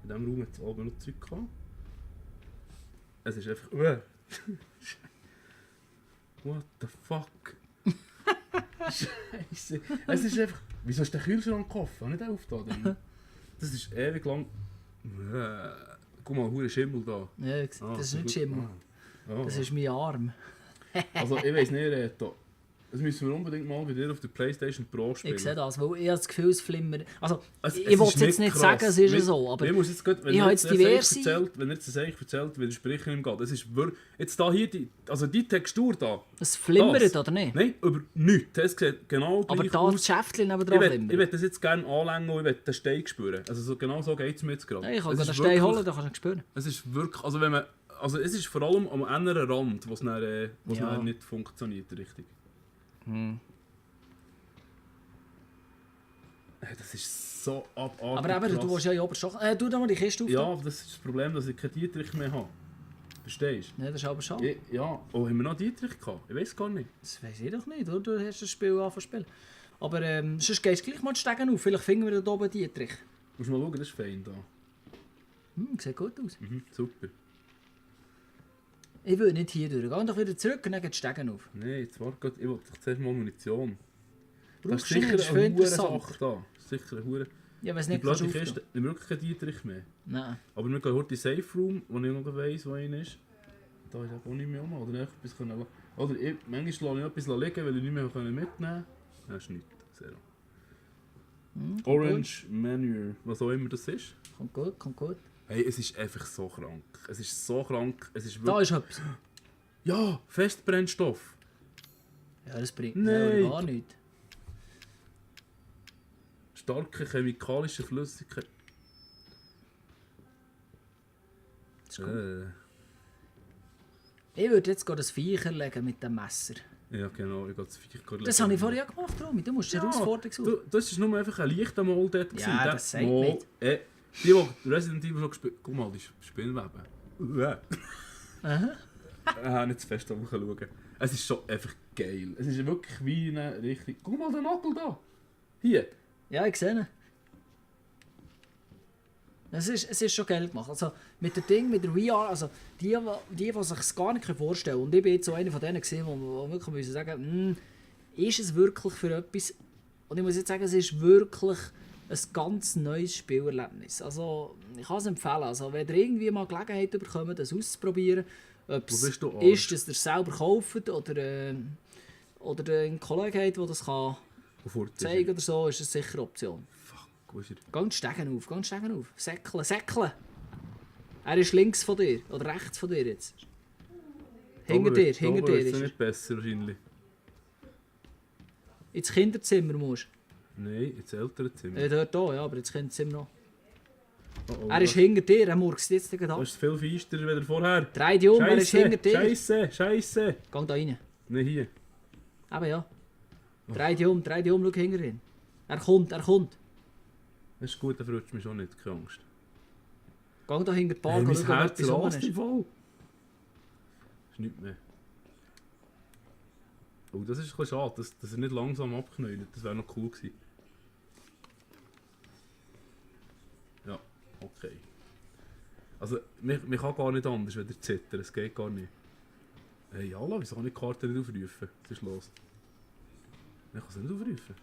In diesem Raum hat es oben noch Zeug gehabt. Es ist einfach... What the fuck? Scheiße. Es ist einfach... Wieso ist der Kühlschrank offen? Nicht aufgetan. Das ist ewig lang... Guck mal, hure Schimmel da. Ja, das ist nicht Schimmel. Das Ja. ist mein Arm. Also ich weiss nicht, Reto. Das müssen wir unbedingt mal bei dir auf der PlayStation Pro spielen. Ich sehe das, weil ich habe das Gefühl, es flimmert. Also, Es ich will es jetzt nicht krass. sagen, es ist so, aber ich muss jetzt grad, wenn ich ihr habe jetzt jetzt das diverse... erzählt, wenn ihr jetzt das eigentlich erzählt, widerspreche ich ihm gerade. Das ist wirklich... Jetzt da hier, die Textur da. es flimmert, Das. oder nicht? Nein, über nichts. Das sieht genau Aber gleich da aus. das Schäftchen Ich nebendran will flimmert. das jetzt gerne anlängen und ich will den Stein spüren. Also so, genau so geht es mir jetzt gerade. Ja, ich kann Es den ist Stein wirklich- holen, dann kannst du ihn spüren. Es ist wirklich... Also wenn man... Also es ist vor allem am anderen Rand, wo es Ja. dann nicht funktioniert richtig. Das ist so abartig. Aber eben, du krass. willst ja in Oberstochen... tu da mal die Kiste auf. Ja, aber das ist das Problem, dass ich keinen Dietrich mehr habe. Verstehst Ja, das ist aber du? schade. Ja, oh, haben wir noch Dietrich gehabt? Ich weiß gar nicht. Das weiss ich doch nicht, oder? Du hast das Spiel angefangen zu spielen. Aber sonst gehst du gleich mal die Stegen auf. Vielleicht finden wir da oben Dietrich. Musst mal schauen, das ist fein da. Sieht gut aus. Super. Ich will nicht hier durch. Geh doch wieder zurück und dann geht die Stegen auf. Nein, jetzt warte grad, ich will doch zuerst mal Munition. Brauchst Das du ist nicht, sicher das ist viel eine hure interessant. Sache da. Sicher eine hure... Ja, wenn es Die nicht kannst blöde du Kiste, ich habe wirklich keinen Dietrich mehr. Nein. Aber wir gehen heute in den Safe Room, wo ich noch weiss, wo einer ist. Da ist auch nicht mehr um. Oder etwas können lassen. Oder manchmal lasse ich etwas liegen, weil ich nicht mehr mitnehmen kann. Das ist nichts. Zero. Orange Manure, was auch immer das ist. Kommt gut, kommt gut. Hey, es ist einfach so krank. Es ist so krank. Es ist Da wirklich... ist etwas. Ja, Festbrennstoff. Ja, das bringt Nein. mir gar nichts. Starke chemikalische Flüssigkeit. Das ist gut. Ich würde jetzt gerade das Viecher legen mit dem Messer. Ja, genau. Ich gehe das Viech gerade Das habe ich vorher ja gemacht, Romy. Du musst die Herausforderung suchen. Das ist nur einfach ein leichter Mol dort. gewesen. Ja, Der das sagt Mol- nicht. Die Resident Evil schon gespielt... Guck mal, die Spinnweben. Nicht zu fest schauen. Es ist schon einfach geil. Es ist wirklich wie eine richtig... Guck mal den Nagel da. Hier. Ja, ich sehe ihn. Es ist schon geil gemacht. Also mit dem Ding, mit der VR, also die sich es gar nicht vorstellen können. Und ich bin jetzt so einer von denen gesehen, wo wirklich müssen sagen, ist es wirklich für etwas? Und ich muss jetzt sagen, es ist wirklich ein ganz neues Spielerlebnis. Also ich kann es empfehlen. Also wenn ihr irgendwie mal Gelegenheit bekommt, das auszuprobieren, ob es bist du, Arsch? ist, dass ihr es selber kauft oder einen Kollegen habt, der das kann zeigen oder so, ist es sicher eine Option. Fuck, wo ist er? Geh die Stegen auf, Säckeln. Er ist links von dir, oder rechts von dir jetzt. Hinter dir ist ist es er. nicht besser wahrscheinlich. Ins Kinderzimmer musst Nein, ins ältere Zimmer. du. Dort auch, ja, aber ins Kinderzimmer noch. Oh, Er ist hinter dir, er murkst jetzt gerade ab. Das ist viel feister als vorher. Dreh dich um, er ist hinter dir. Scheiße. Geh da rein. Nicht hier. Eben ja. Dreh dich um, schau hinter ihn. Er kommt. Das ist gut, da verrutscht mich schon nicht, keine Angst. Geh da hinter die Bar, Hey, mein schau, ob Herz etwas rum rast ist. im Fall. Ist nichts mehr. Oh, das ist ein bisschen schade, dass er nicht langsam abknüllt. Das wäre noch cool gewesen. Ja, okay. Also, man kann gar nicht anders, wenn der zittern. Es geht gar nicht. Hey, Jalla, wieso kann ich die Karte nicht aufrufen? Was ist los? Ich kann sie nicht aufrufen.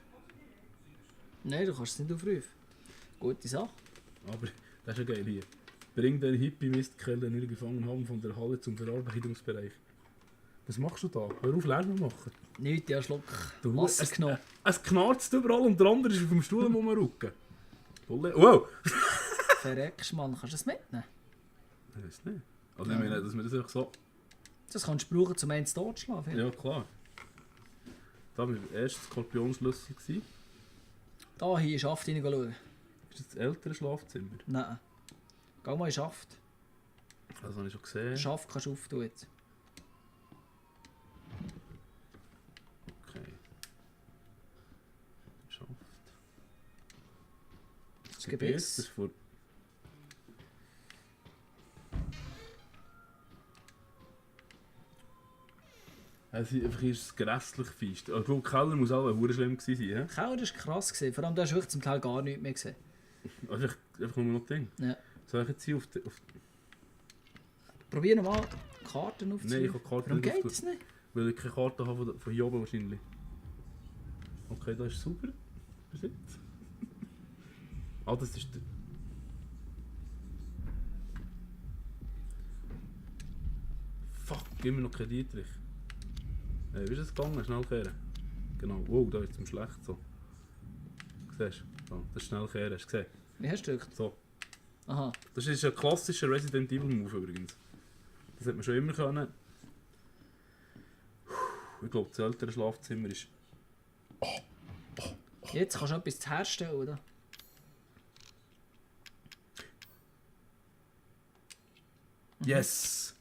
Nein, du kannst es nicht aufrufen. Gute Sache. Aber das ist ja geil hier. Bring den Hippie-Mistkeller in ihre Gefangenheit von der Halle zum Verarbeitungsbereich. Was machst du da? Hör auf, Lärm machen. Nichts, ja, Schluck Du, Wasser genommen. Es knarzt überall und der andere ist auf dem Stuhl rumrücken. Wow! Verreckst, Mann, kannst du das mitnehmen? Ich weiß nicht. Also ich meine, dass wir das einfach so... Das kannst du brauchen, um einen zu totschlagen. Ja, klar. Da war der erste Skorpionschlüssel. Da hier in den Schaft hineinschauen. Ist das ältere Schlafzimmer? Nein. Geh mal in den Schaft. Das habe ich schon gesehen. Den Schaft kannst du auftun jetzt. Okay. Schaft. Das Gebiss. Das ist vor... Also einfach ist es grässlich feist. Ich glaube, Keller muss auch verdammt schlimm gewesen sein. Der Keller war krass. Vor allem, da hast du wirklich zum Teil gar nichts mehr gesehen. Einfach nur noch Ding. Ja. Soll ich jetzt hier Probier nochmal die Karten Nein, aufzunehmen. ich kann die Karte Warum nicht geht das nicht? Weil ich keine Karte habe von hier oben wahrscheinlich. Okay, das ist super. Bis jetzt. Ah, das ist der... Fuck, immer noch kein Dietrich. Wie ist es gegangen? Schnell kehren. Genau. Wow, da ist es ihm schlecht so. Siehst du? So, das ist schnell kehren. Hast du gesehen? Wie hast du gedrückt? So. Aha. Das ist ein klassischer Resident Evil Move übrigens. Das hat man schon immer können. Ich glaube, das ältere Schlafzimmer ist... Jetzt kannst du etwas herstellen, oder? Yes!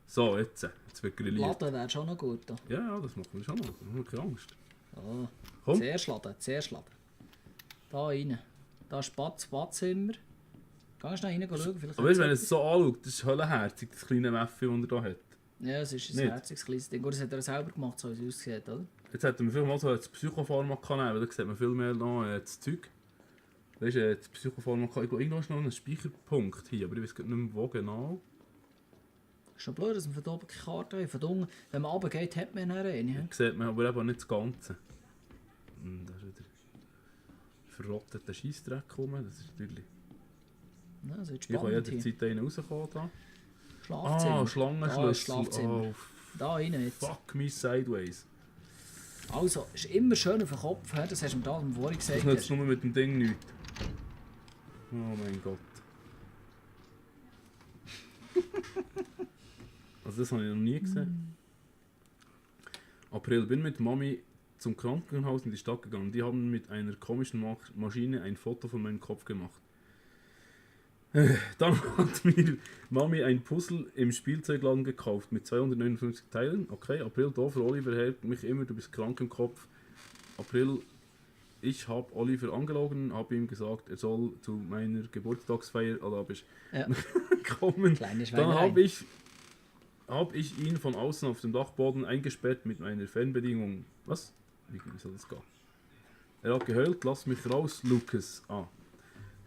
So, jetzt wird grilliert. Laden wäre schon noch gut. Da. Ja, das macht mir schon noch. Da haben wir keine Angst. Oh. Komm. Zuerst laden, zuerst laden. Da rein. Da ist das Badzimmer. Gehst du noch rein schauen? Vielleicht Aber weißt, wenn hat's es so anschaut, das ist höllenherzig, das kleine Meffi, das er hier hat. ja, es ist ein Nicht? herziges kleines Ding. Gut, das hat er selber gemacht, so wie es aussieht, oder? Jetzt hätten wir vielleicht mal so das Psychopharmaka nehmen, weil da sieht man viel mehr noch das Zeug. Weißt du, das Psychopharmaka, ich glaube, irgendwo ist noch ein Speicherpunkt hier, aber ich weiß gar nicht mehr wo genau. Ist schon blöd, dass man von oben keine Karte hat. Von unten, wenn man runtergeht, hat man eine. Ja? Da sieht man aber eben nicht das Ganze. Da ist wieder verrotteter Scheissdreck rum, das ist natürlich... Ja, das wird Ich kann spannend hier. jederzeit einen rauskommen da. Schlafzimmer. Ah, Da ist Schlangenschlüssel. Schlafzimmer. Oh, Da rein jetzt. fuck me sideways. Also, ist immer schön auf den Kopf, he? Das hast du mir da vorhin Das gesagt. nützt nur mit dem Ding nichts. Oh mein Gott. Also das habe ich noch nie gesehen. April, bin mit Mami zum Krankenhaus in die Stadt gegangen. Die haben mit einer komischen Maschine ein Foto von meinem Kopf gemacht. Dann hat mir Mami ein Puzzle im Spielzeugladen gekauft mit 259 Teilen. Okay, April, doof, Oliver hält mich immer, du bist krank im Kopf. April, ich habe Oliver angelogen, habe ihm gesagt, er soll zu meiner Geburtstagsfeier Ja. kommen. Kleine Dann Schweinerei. hab ich ihn von außen auf dem Dachboden eingesperrt mit meiner Fernbedienung. Was? Wie soll das gehen? Er hat geheult, lass mich raus, Lucas. Ah.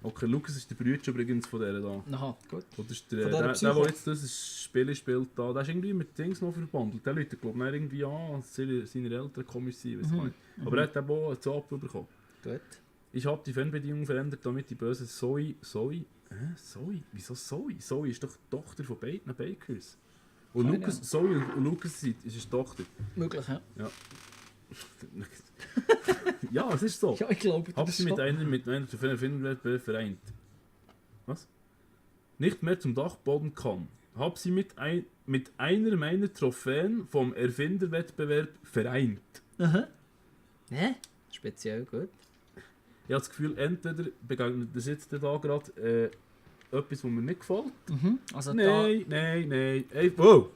Okay, Lucas ist der Bruder übrigens von der da. Aha, gut. Das ist Von der, dieser der Psycho. jetzt das Spiel spielt da, der ist irgendwie mit Dings noch verbandelt. Der Leute glauben irgendwie an, seine Eltern komisch sein, weiß ich nicht. Aber er hat eben auch einen Zap bekommen. Gut. Ich habe die Fernbedienung verändert, damit die böse Zoe... Zoe? Wieso Zoe? Zoe ist doch die Tochter von beiden Bakers. Und Keine Lucas, Zoe und Lucas ist die Tochter. Möglich, ja. Ja. Ja, es ist so. Ja, ich glaube, Hab das sie ist mit einer zu Filmwettbewerb vereint. Was? Nicht mehr zum Dachboden kann. Hab sie mit einer meiner Trophäen vom Erfinderwettbewerb vereint. Aha. Ne? Speziell gut. Ich habe das Gefühl, entweder begegnet das jetzt da gerade etwas, was mir nicht gefällt. Also Nein. Wow!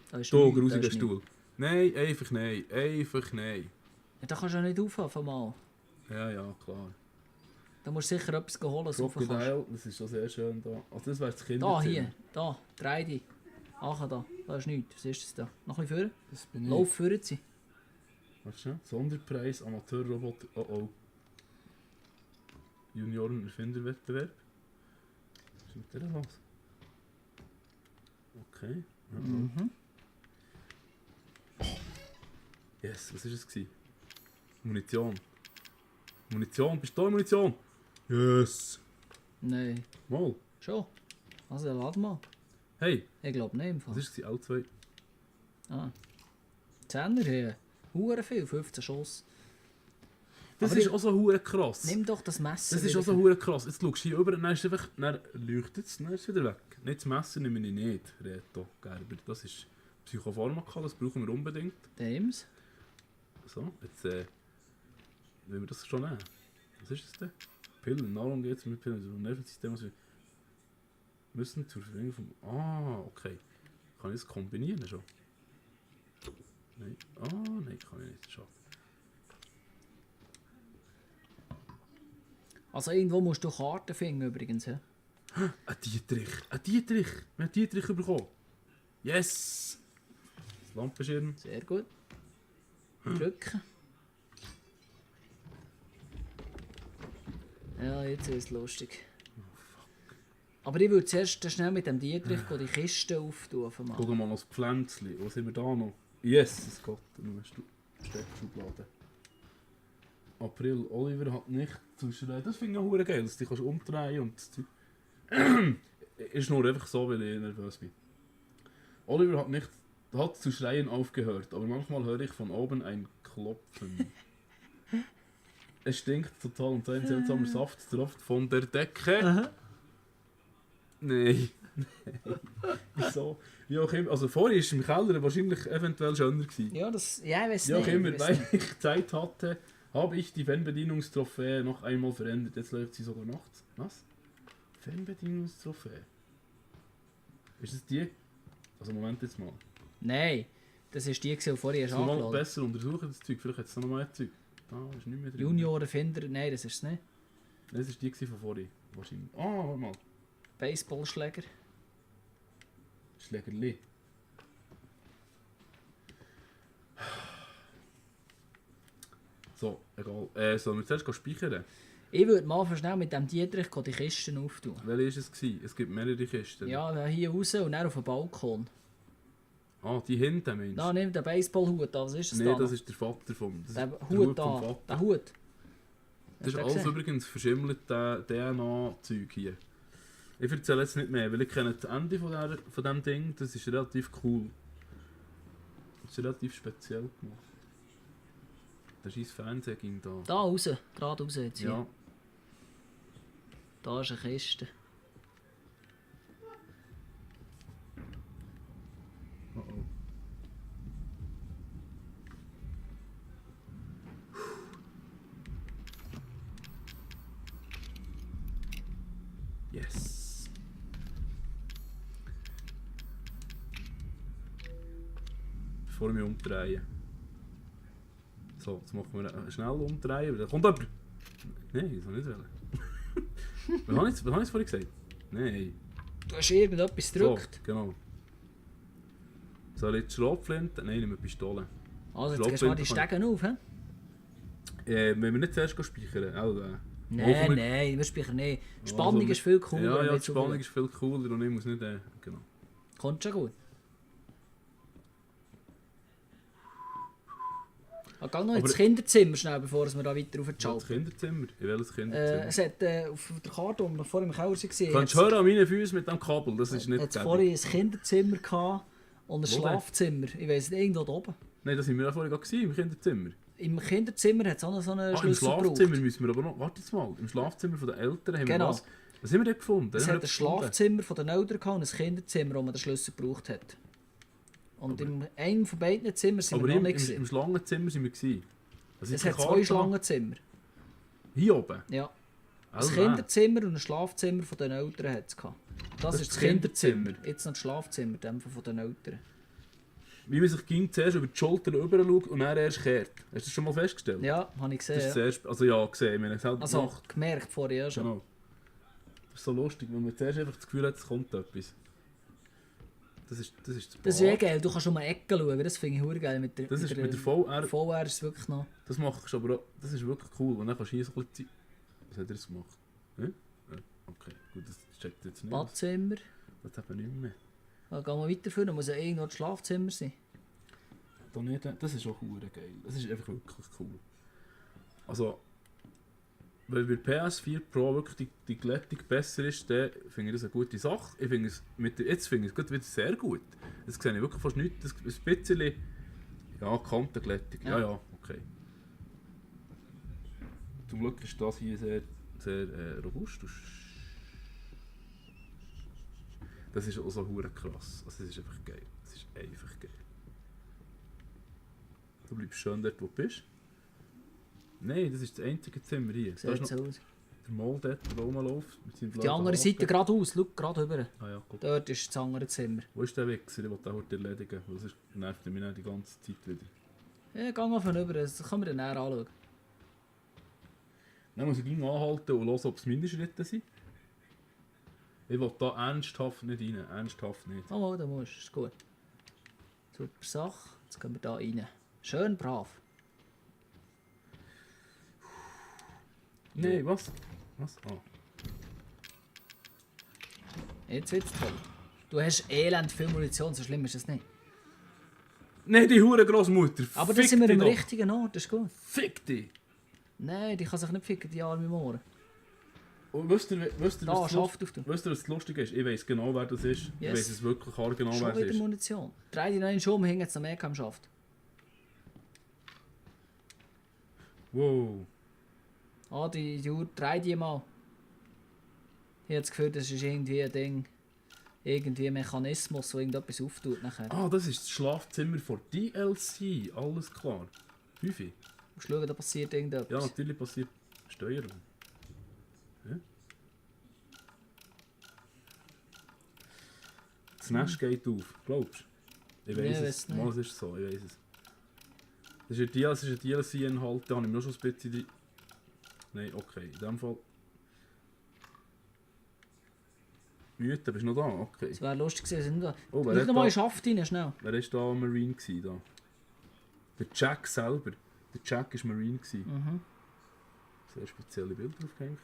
da ist Da, nichts, grusiger da ist Stuhl. Nein, einfach nein. Einfach nein. nichts. Ja, da kannst du ja nicht aufhören von mal. Ja, klar. Da musst du sicher etwas holen, was du rauf kannst. Crocodile, das ist schon sehr schön da. Also das wäre das Da, Kinderzimmer. hier, da, dreh dich. Ach, da ist nichts. Was ist das da? Noch ein bisschen vorne? Das bin ich. Lauf vorne sie. Warte schnell. Sonderpreis Amateurroboter. Oh oh. Junioren-Erfinderwettbewerb. Was ist mit der los? Okay. Ja, Mhm. Yes, was war es? Gewesen? Munition. Munition, bist du da, Munition? Yes! Nein. Mal. Schon? Also, lad mal. Hey, Ich glaube nicht im Fall. was war es? L2? Ah. 10er hier. Hure viel, 15 Schuss. Das Aber ist ich- auch so hure krass. Nimm doch das Messer. Das ist wieder auch so hure krass. Jetzt schaust du hier rüber, dann ist es einfach, dann leuchtet es, dann ist es wieder weg. Nicht das Messer nehme ich nicht, Reto Gerber. Das ist Psychopharmaka, das brauchen wir unbedingt. Dems. So, jetzt wenn wir das schon nehmen. Was ist das denn? Pillen, Nahrung geht mit Pillen, also Nervensystem also müssen zur Verwendung von... Ah, okay. Kann ich das kombinieren schon? Nein. Ah, nein, kann ich nicht. Schade. Also irgendwo musst du Karten finden übrigens. He? Ein Dietrich! Ein Dietrich! Wir haben Dietrich bekommen! Yes! Das Lampenschirm. Sehr gut. Drücken. Ja, jetzt ist es lustig. Aber ich würde zuerst schnell mit dem Dietrich die Kiste auftun. Auf einmal. Guck mal noch das Pflänzchen. Was haben wir da noch? Jesus Gott, nur Steckschublade. April, Oliver hat nicht zu schreien. Das finde ich auch geil, dass du dich umdrehen und das Zeug. Ist nur einfach so, weil ich nervös bin. Oliver hat zu schreien aufgehört, aber manchmal höre ich von oben ein Klopfen. Es stinkt total und ein seltsamer Saft tropft von der Decke. Aha. Nein. Wieso? Wie auch immer. Also vorher war es im Keller wahrscheinlich eventuell schöner gewesen. Ja, ich weiß Wie auch nicht. immer, Ich weiss weil nicht. ich Zeit hatte, habe ich die Fernbedienungstrophäe noch einmal verändert. Jetzt läuft sie sogar nachts. Was? Fernbedienungstrophäe? Ist es die? Also Moment jetzt mal. Nein, das war die, die vorher Ich hast muss mal angeladen. besser untersuchen, das Zeug. Vielleicht hat es noch mehr Zeug. Ah, ist nicht mehr drin. Juniorenfinder, nein, das ist es nicht. Das war die von vorhin. Wahrscheinlich. Ah, warte mal. Baseballschläger. Schlägerli. So, egal. Sollen wir zuerst speichern? Ich würde mal schnell mit dem Dietrich die Kisten auftun. Welche war es? Es gibt mehrere Kisten. Ja, hier raus und dann auf den Balkon. Ah, die hinten, Mensch. Da, nimm den Baseballhut an, was ist das Nee, da? das ist der Vater vom... Das der ist der Hut vom da, Vater. der Hut. Das ist Hast du alles gesehen? übrigens verschimmelte DNA-Zeug hier. Ich erzähle jetzt nicht mehr, weil ich kenne das Ende von diesem Ding. Das ist relativ cool. Das ist relativ speziell gemacht. Der scheiß Fernseher ging da. Da raus, gerade raus jetzt hier. Ja. Da ist eine Kiste. Oh oh. Yes. Bevor wir umdrehen. So, jetzt machen wir schnell umdrehen. Da kommt jemand. Nein, das soll nicht wollen. Was habe ich jetzt vorhin gesagt? Nein. Du hast irgendetwas gedrückt. So, genau. Soll ich jetzt Schrotflinte? Nein, nicht mehr Pistole. Also jetzt gehst du mal die Stegen auf, hä? Wenn wir nicht zuerst speichern, also, Nein, nein, wir speichern nicht. Die Spannung ist viel cooler. Ja, wenn ja, wir die Spannung ist viel cooler und ich muss nicht... genau. Kommt schon gut. Geh noch ins Kinderzimmer schnell, bevor wir da weiter Das aufschalten. Kinderzimmer? In welches Kinderzimmer? Es hat auf der Karte, wo wir vor im Keller waren, Kannst du hören an meinen Füßen mit dem Kabel? Das ist nicht hat es gäbig. vorhin ein Kinderzimmer gehabt und ein Wo denn? Schlafzimmer. Ich weiss nicht, irgendwo da oben. Nein, das waren wir ja vorhin gewesen, im Kinderzimmer. Im Kinderzimmer hat es auch noch so einen Im Schlüssel Schlafzimmer gebraucht. müssen wir aber noch... Warte jetzt mal. Im Schlafzimmer der Eltern haben Genau. wir was haben wir dort gefunden? Es Haben wir hat ein dort gefunden? Schlafzimmer von den Eltern gehabt und ein Kinderzimmer, wo man den Schlüssel gebraucht hat. Und in einem von beiden Zimmern sind Aber wir noch im nicht gewesen. Schlangenzimmer sind wir gewesen. Also Es in hat der zwei Karte- Schlangenzimmer. Hier oben? Ja. Ein Also, Kinderzimmer und ein Schlafzimmer von den Eltern hat es gehabt. Das Das ist ist das das Kinderzimmer. Kinderzimmer. Jetzt noch das Schlafzimmer, in dem Fall von den Eltern. Wie man sich ging zuerst über die Schulter rüber schaut und dann erst kehrt. Hast du das schon mal festgestellt? Ja, habe ich Das ist gesehen. Ja. zuerst, also ja, gesehen. Ich meine, es hat Also gemacht. gemerkt vorher ja schon. Genau. Das ist so lustig, wenn man zuerst einfach das Gefühl hat, es kommt etwas. Das ist das Das ist eh geil, du kannst um eine Ecke schauen, das finde ich verdammt geil. Mit der, Das ist mit der VR, VR ist es wirklich noch... das machst du aber auch, das ist wirklich cool. Und dann kannst du hier so ein bisschen... Was hat er jetzt gemacht? Ja? Ja, okay, gut, das checkt jetzt nicht. Badzimmer. Das hat man nicht mehr. Dann gehen wir weiterführen, muss ja irgendwo das Schlafzimmer sein. Da nicht, das ist auch hure geil. Das ist einfach wirklich cool. Also, weil bei PS4 Pro wirklich die Glättung besser ist, dann finde ich das eine gute Sache. Ich finde es jetzt finde ich es gut wieder sehr gut. Das sehe ich wirklich fast nichts. Das, ein bisschen... Ja, Kantenglättung. Ja, ja, okay. Zum Glück ist das hier sehr, sehr robust. Das ist auch so hure krass. Also, das ist einfach geil. Das ist einfach geil. Du bleibst schön dort, wo du bist. Nein, das ist das einzige Zimmer hier. Da Sieht ist so noch aus. der Mall dort, der rumläuft. Mit seinen Auf die blauen andere Haken. Seite geradeaus, schau gerade rüber. Ah ja, guck. Dort ist das andere Zimmer. Wo ist der Wichser? Ich will den heute erledigen. Weil sonst nervt er mich dann die ganze Zeit wieder. Ja, geh mal von rüber, das können wir dann näher anschauen. Dann muss ich gleich anhalten und hören, ob es meine Schritte sind. Ich will da ernsthaft nicht rein. Ernsthaft nicht. Oh, da musst du, ist gut. Super Sache, jetzt gehen wir da rein. Schön brav. Nein, was? Was? Ah. Jetzt wird's toll. Du hast elend viel Munition, so schlimm ist es nicht. Nein, die hure Großmutter. Aber da sind wir im richtigen Ort, das ist gut. Fick dich! Nein, die kann sich nicht ficken, die arme Mohren. Und wisst ihr, Da, schafft auf du. was lustig ist? Ich weiss genau, wer das ist. Ich weiss es wirklich genau, Schon wer es wieder ist. Munition. Drei die neuen Schuhe, wir hängen jetzt noch mehr am Schaft. Wow. Ah, die Uhr, drei die mal. Ich habe das Gefühl, das ist irgendwie ein Ding. Irgendwie ein Mechanismus, der irgendetwas auftut nachher. Ah, das ist das Schlafzimmer von DLC. Alles klar. 5. Du musst schauen, da passiert irgendetwas. Ja, natürlich passiert Steuerung. Ja. Das Nest geht auf, glaubst du? Ich weiss es. Mal, es ist so, ich weiss es. Das ist ein DLC-Inhalt, da habe ich mir noch schon ein bisschen... Nein, okay, in dem Fall... Müde, bist du noch da? Okay. Es wäre lustig gewesen, da. Oh, Schau noch mal in den Schaft rein, schnell. Wer war da Marine gewesen, da? Der Jack selber. Der Jack war Marine gewesen. Mhm. Sehr spezielle Bilder aufgehängt.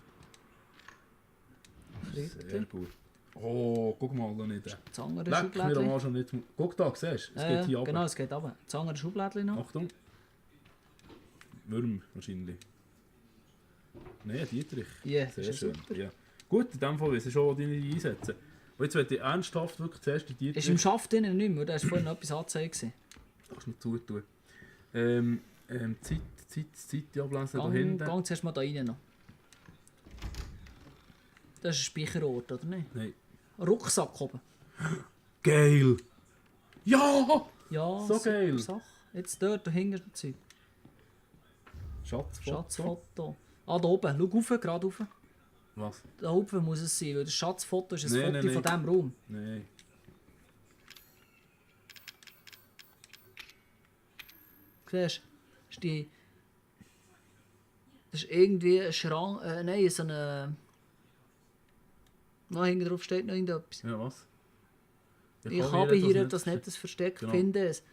Richtig. Sehr gut. Oh, guck mal da nicht. Das andere Leck mir Schublädchen. mal schon nicht. Guck da, siehst du? Es geht hier Genau, runter. es geht runter. Das andere Schublädchen noch. Achtung. Würm wahrscheinlich. Nein, Dietrich. Ja, Sehr ist schön. super. Ja. Gut, in dem Fall weiss ich schon, wo deine einsetzen. Und jetzt möchte ich ernsthaft wirklich zuerst die Dietrich... Ist im Schaft drinnen nicht mehr, da ist vorhin noch etwas angezeigt. Kannst du noch zutun. Zeit ablesen da Gang hinten. zuerst mal da rein noch. Das ist ein Speicherort, oder nicht? Nein. Rucksack oben. Geil! Ja! Ja, So super geil. Sache. Jetzt dort, dahinter das Zeug. Schatzfoto. Schatzfoto. Ah, da oben, schau rauf, gerade rauf. Was? Da oben muss es sein, weil das Schatzfoto ist ein Nein, Foto nein, von diesem Raum. Nein. Siehst du? Das ist irgendwie ein Schrank. Nein, so eine. Da hinten drauf steht noch irgendetwas. Ja, was? Ich habe hier etwas nettes Versteck, Genau. finde es.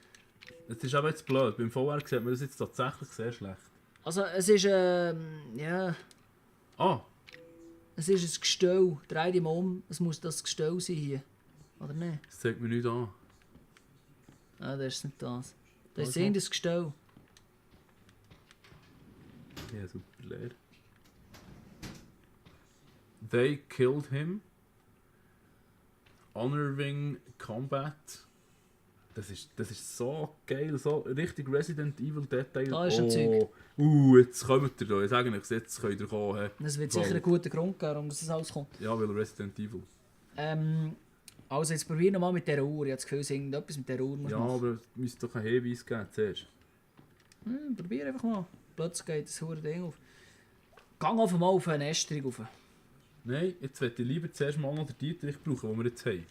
Es ist aber jetzt blöd. Beim VR sieht man das jetzt tatsächlich sehr schlecht. Also, es ist. Ja. Ah! Es ist ein Gestell. Dreh dich mal um. Es muss das Gestell sein hier. Oder nicht? Das zeigt mir nichts an. Ah, das ist nicht das. Das ist Also. irgendein Gestell. Ja, super leer. They killed him. Honoring Combat. Das ist so geil, so richtig Resident Evil Detail. Da ist ein Zeug. Jetzt kommt ihr da. Ich sage euch, jetzt könnt ihr kommen. He. Es wird Voll. sicher einen guten Grund geben, warum das alles kommt. Ja, weil Resident Evil. Also jetzt probieren wir mal mit dieser Uhr. Ich habe das Gefühl, dass irgendetwas mit dieser Uhr muss Ja, machen. aber es müsste doch einen Hinweis geben zuerst. Probier einfach mal. Plötzlich geht das hure Ding auf. Gang einfach mal auf eine Ästerung rauf. Nein, jetzt möchte ich lieber zuerst mal noch den Dietrich brauchen, den wir jetzt haben.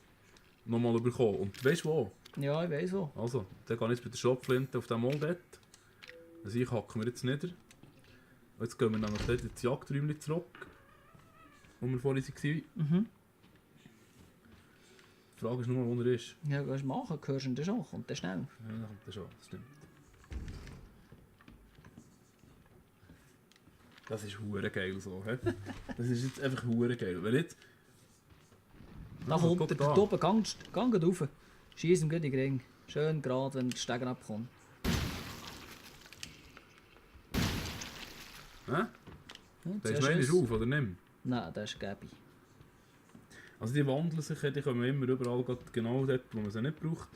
Nochmal bekommen. Und weißt du wo? Ja, ich weiss wo. Also, dann gehe ich jetzt bei der Schrotflinte auf dem Moldett. Also ich hacken wir jetzt nieder. Und jetzt gehen wir nämlich dort ins Jagdräumchen zurück. Wo wir vorhin waren. Mhm. Die Frage ist nur, wo er ist. Ja, kannst du machen. Hörst du ihn dann schon? Kommt der schnell. Ja, dann kommt er schon, das stimmt. Das ist hure geil so, hä? Das ist jetzt einfach hure geil. Wenn nicht... Da Also, kommt guck er da. da oben. Gang rauf. Schieß ihm gut in den Ring. Schön gerade, wenn der Stegen abkommt. Hä? Ja, Der ist zuerst meine ist- auf, oder nicht? Nein, das ist Gabi. Also die wandeln sich, die kommen immer überall genau dort, wo man sie nicht braucht.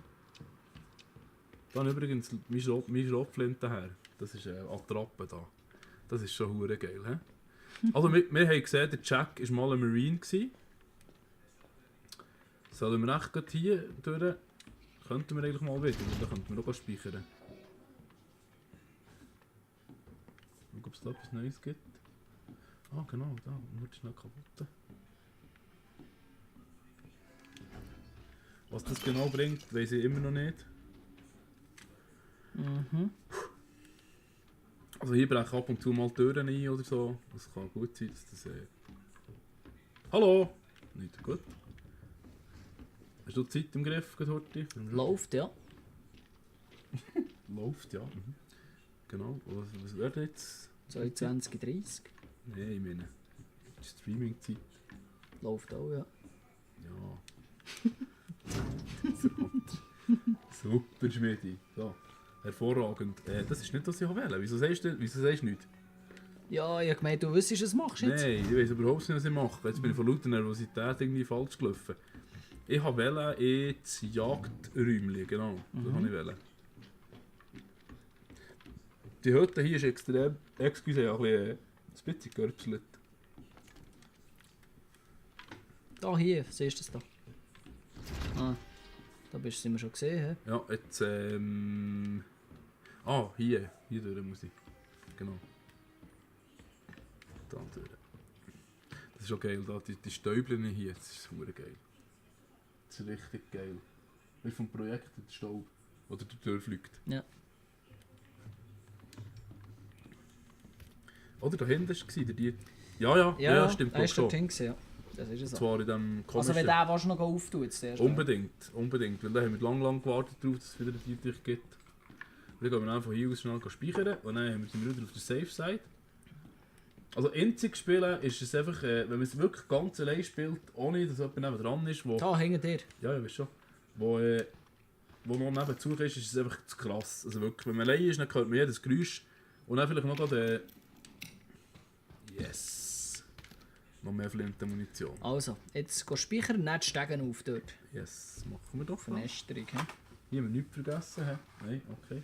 Dann übrigens mein Schrotflinte her. Das ist eine Attrappe da. Das ist schon hure geil, hä? Also wir haben gesehen, der Jack war mal ein Marine gewesen. Sollen wir echt gerade hier durch? Könnten wir eigentlich mal wieder, dann könnten wir auch speichern. Schauen, ob es da etwas Neues gibt. Ah genau, da, nur schnell kaputt. Was das genau bringt, weiß ich immer noch nicht. Mhm. Also hier brechen ab und zu mal Türen ein oder so. Das kann gut sein, dass das... Hallo! Nicht gut. Hast du Zeit im Griff, Horti? Läuft, ja. Läuft, ja. Mhm. Genau. Was wird jetzt? 22:30. Nein, ich meine... Streaming-Zeit. Läuft auch, ja. Ja. Super, Schmidi. So. Hervorragend. Das ist nicht, was ich wählen. Wieso sagst du nichts? Ja, ich habe gemeint, du wüsstest, was machst du jetzt. Nein, ich weiß überhaupt nicht, was ich mache. Jetzt bin ich von lauter Nervosität irgendwie falsch gelaufen. Ich wollte ins Jagdräumchen, genau. Das wollte ich wählen. Die Hütte hier ist extrem, excuse, ein bisschen gerpselt. Da, hier, siehst du es da? Ah, da sind wir schon gesehen, hä? Ja, jetzt, hier durch muss ich. Genau. Da durch. Das ist auch geil, da, die Stäubchen hier, das ist super geil. Das ist richtig geil. Wie vom Projekt der Staub, oder der durchfliegt. Ja. Oder da hinten war es, die... Ja, stimmt, das schon. ist dort ja. Das ist so. Zwar in dem komischen... Also wenn der was noch auftut, jetzt erst. Unbedingt, weil da haben wir lang gewartet darauf, dass es wieder die Tür gibt. Und dann gehen wir dann von hier aus schnell speichern und dann sind wir wieder auf der Safe Side. Also einzig spielen ist es einfach, wenn man es wirklich ganz allein spielt, ohne dass jemand neben dran ist, wo... Da, hinter dir. Ja, weißt schon. Wo noch nebenzu ist es einfach zu krass. Also wirklich, wenn man allein ist, dann hört man jedes Geräusch. Und dann vielleicht noch gerade... Yes! Noch mehr Flintenmunition. Also, jetzt geh speichern, nicht Stegen auf dort. Yes, machen wir doch. Vernästerung, hä? Hier haben wir nichts vergessen. He? Nein, okay.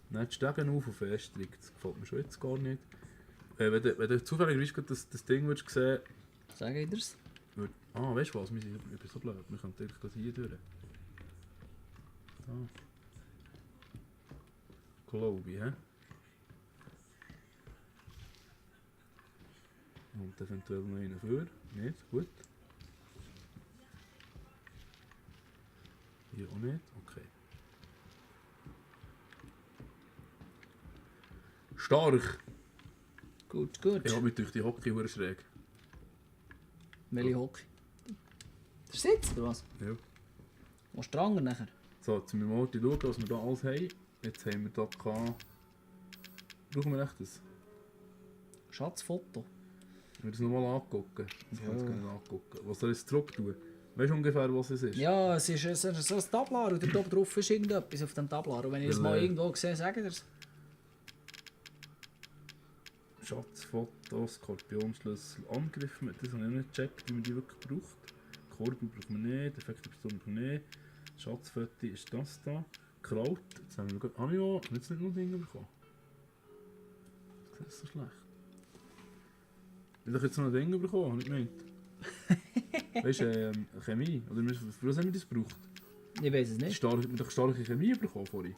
Nicht Stegen auf Fästerung, das gefällt mir schon jetzt gar nicht. Wenn du zufällig das Ding würdest sehen... Sag ich dir's? Weißt du was? Ich bin so blöd. Wir können natürlich gerade hier durch. Da. Glaube ich, hä? Und eventuell noch einen für. Nicht? Gut. Hier auch nicht? Okay. Stark! Gut. Ich habe mich durch die Hockey hure schräg. Welche Hockey? Der Sitz, oder was? Ja. Willst du dran nachher? So, jetzt müssen wir mal schauen, was wir hier alles haben. Jetzt haben wir hier gehabt... Brauchen wir echt das? Schatzfoto. Ich will das nochmal angucken. Das kann ich jetzt gar nicht angucken. Was soll ich jetzt zurück tun? Weißt du ungefähr, was es ist? Ja, es ist so ein Tablar und da drauf ist irgendetwas auf dem Tablar. Und wenn ich das mal irgendwo sehe, sage ich dir's. Schatzfoto, Skorpionschlüssel, Angriff, das habe ich nicht gecheckt, wie man die wirklich braucht. Korben brauchen wir nicht, Effekte brauchen wir nicht. Schatzfoto ist das da. Kraut, jetzt haben wir gerade... ich habe jetzt nicht nur Dinge bekommen. Das ist so schlecht. Ich habe jetzt noch ein Ding bekommen, habe ich gemeint. Weißt du, Chemie, oder für was haben wir das gebraucht? Ich weiß es nicht. Wir haben doch starke Chemie bekommen vorhin.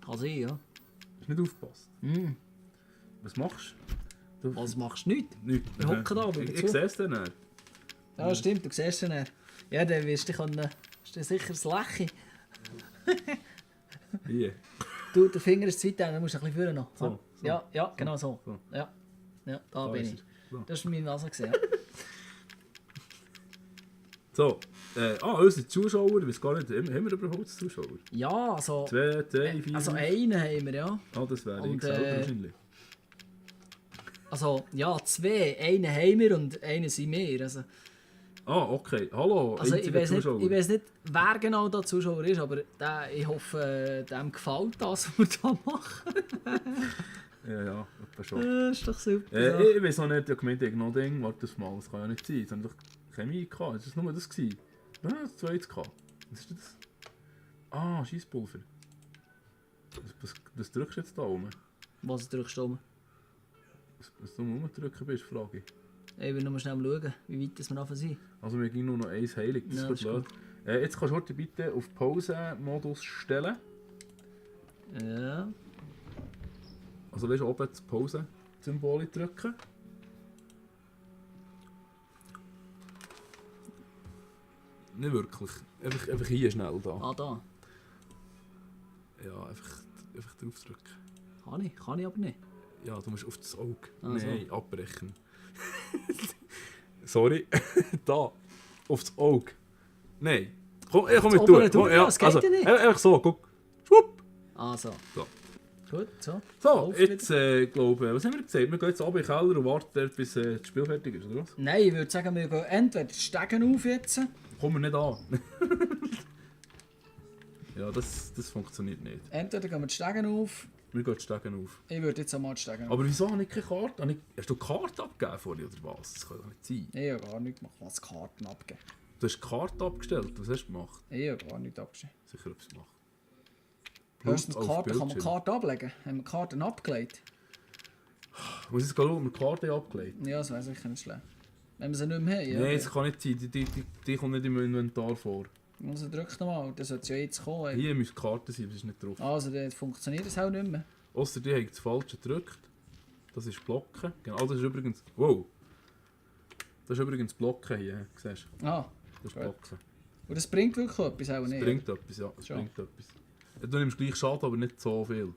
Kann sein, ja. Hast du nicht aufgepasst? Mm. Was machst du? Was machst du nicht? Nichts. Wir hocken da, Ich sehe es dann nicht. Ja, stimmt, du siehst ihn. Ja, dann wirst du ist sicher das Lächeln. Hier. Du, der Finger ist zu weit, dann musst du ein bisschen führen noch. So. Ja, genau so. So. Ja, da bin ist ich. er. So. Das ist meine Nase gesehen. So, unsere Zuschauer, ich weiß gar nicht, haben wir überhaupt Zuschauer? Ja, also... 2, 3, 4... Also einen haben wir, ja. Das wäre Und, ich selber wahrscheinlich. Also, ja, 2. Einen haben wir und einen sind wir. Also Okay. Hallo, ich einziger weiss Zuschauer. nicht, wer genau der Zuschauer ist, aber ich hoffe, dem gefällt das, was wir da machen. Ja, etwa schon. Das ist doch super. Ich weiß noch nicht, ich habe gemeint, ich noch Ding, warte das mal, das kann ja nicht sein. Es haben doch Chemie gehabt, ist das nur das gewesen? Das zweites gehabt. Was ist das? Scheisspulver. Was drückst du jetzt da oben? Was drückst du um? Was du rumdrücken bist, frage ich. Ich will nur schnell schauen, wie weit wir nachher sind. Also wir gehen nur noch eins heilig, das Ja, ist blöd. Jetzt kannst du heute bitte auf Pause-Modus stellen. Ja. Also weißt du, oben das Pause-Symbol drücken. Nicht wirklich. Einfach hier schnell da. Da. Ja, einfach drauf drücken. Kann ich aber nicht. Ja, du musst auf das Auge. So. Nein, abbrechen. Sorry. Da. Auf das Auge. Nein. Komm mit durch. Das geht ja nicht. Einfach so, guck. Schwupp. So. So. Gut, so. So, Läuft jetzt glaube ich, was haben wir gesagt? Wir gehen jetzt runter in den Keller und warten dort, bis das Spiel fertig ist, oder was? Nein, ich würde sagen, wir gehen entweder die Stegen auf jetzt. Kommen wir nicht an. Ja, das funktioniert nicht. Entweder gehen wir die Stegen auf. Wir gehen die Stegen auf. Ich würde jetzt einmal die Stegen auf. Aber wieso habe ich keine Karte? Hast du die Karte abgegeben vorhin oder was? Das kann doch nicht sein. Ich habe gar nichts gemacht, was Karten abgeben. Du hast die Karte abgestellt, was hast du gemacht? Ich habe gar nichts abgestellt. Sicher etwas gemacht. Hörst du auf die Karte? Kann man Bildschirm. Karten ablegen? Haben wir Karten abgelegt? Muss ich jetzt schauen, ob wir die Karte abgelegt Ja, das wäre sicher nicht schlecht. Wenn wir sie nicht mehr haben, ja. Nein, das kann nicht sein. Die kommt nicht im Inventar vor. Also drück nochmal, das sollte ja jetzt kommen. Hier müssen die Karten sein, aber es ist nicht drauf. Also dann funktioniert das auch nicht mehr. Ausser die haben das Falsche gedrückt. Das ist Blocken. Genau, das ist übrigens... Wow! Das ist übrigens Blocken hier, siehst du? Ah, Das ist Gut. Blocken. und das bringt wirklich etwas, auch Das nicht. bringt etwas, ja. Das Schon. bringt etwas. Ja, du nimmst gleich Schaden, aber nicht so viel.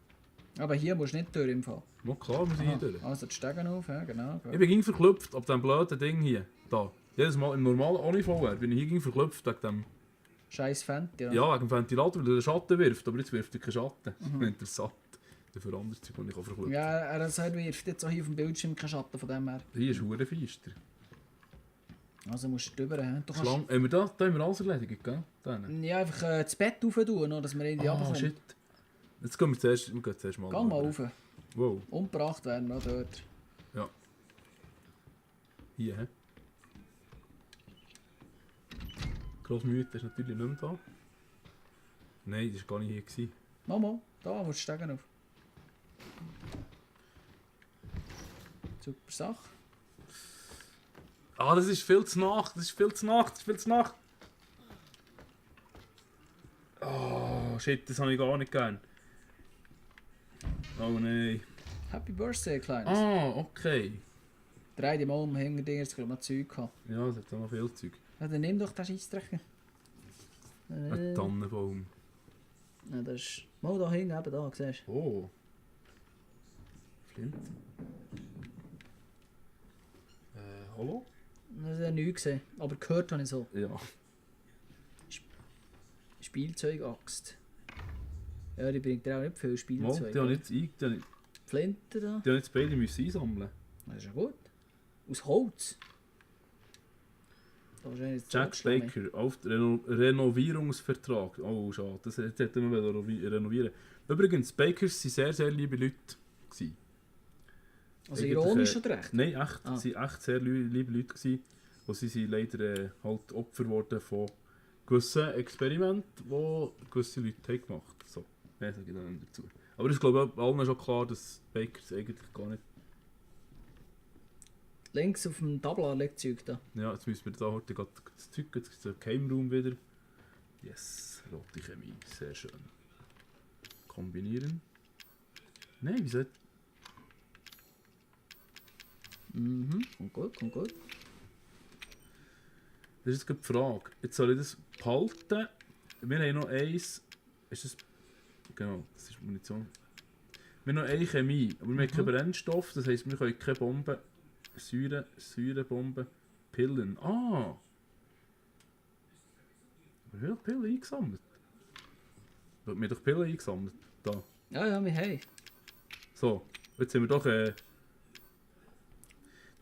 Aber hier musst du nicht durch im Fall. Ja, klar, muss ich hier durch. Also die Stegen auf, ja genau. Ich bin ging verklüpft ab diesem blöden Ding hier. Da. Jedes Mal im normalen Ohne-VR bin ich hier ging verklüpft wegen dem... Scheiß Fenty, ja. Ja, wegen dem Ventilator, weil er den Schatten wirft, aber jetzt wirft er keinen Schatten. Interessant. Dafür anderes Zeug, das ich auch verklüpft. Ja, er sagt, wirft jetzt auch hier auf dem Bildschirm keinen Schatten von dem her. Hier ist hure feister. Also musst du drüber haben. Du kannst Haben wir da haben wir alles erledigt, gell? Dann. ja, einfach das Bett rauf tun, noch, dass wir in die runterkommen. Shit. Jetzt gehen wir zuerst mal. Geh mal rauf. Wow. Umgebracht werden noch dort. Ja. Hier, hä? Grossmütter ist natürlich nicht mehr da. Nein, das war gar nicht hier. Gewesen. Mama, da musst du Stegen auf. Super Sache. Ah, das ist viel zu nach. Das ist viel zu nach. Das ist viel zu nach. Oh, shit, das habe ich gar nicht gern. Oh nein. Happy Birthday, Kleines. Ah, okay. Drei die mal um, hinter dir, jetzt noch Zeug gehabt. Ja, es hat auch noch viel Zeug. Ja, dann nimm doch den Scheissdrecken. Ein Tannenbaum. Ja, das ist... Mal da hinten, eben da, siehst du. Oh. Flint. Hallo? Das ist ja nichts gesehen, aber gehört habe ich so. Ja. Spielzeugaxt. Ja, die bringt dir auch nicht viel Mal, Spielzeug. die haben jetzt Flinte da. die haben jetzt beide müssen einsammeln. Das ist ja gut. Aus Holz. Da ist eigentlich das Jack Zugschlagen. Baker auf Renovierungsvertrag. Oh, schade. Das hätten wir renovieren. Übrigens, Bakers waren sehr, sehr liebe Leute. Gewesen. Also Eigentlich, ironisch oder recht? Nein, echt. Ah. Sie waren echt sehr liebe Leute. Gewesen. Und sie sind leider halt Opfer geworden von gewissen Experimenten, die gewisse Leute haben gemacht haben. So, mehr sage ich dann nicht dazu. Aber es ist glaube ich allen schon klar, dass Bakers eigentlich gar nicht... Links auf dem Tablar liegt Zeug da. Ja, jetzt müssen wir da heute gerade das Zeug, jetzt gibt es einen Game Room wieder. Yes, rote Chemie, sehr schön. Kombinieren. Nein, wieso? Mhm, kommt gut, kommt gut. Das ist jetzt gerade die Frage. Jetzt soll ich das behalten. Wir haben noch eins. Ist das... Genau, das ist Munition. Wir haben noch eine Chemie, aber wir haben keinen Brennstoff. Das heisst, wir können keine Bomben... Säurebomben... Pillen. Ah! Wir haben Pillen eingesammelt. Wir haben doch Pillen eingesammelt. Da. Ja, ja, wir haben. So, jetzt haben wir doch... Das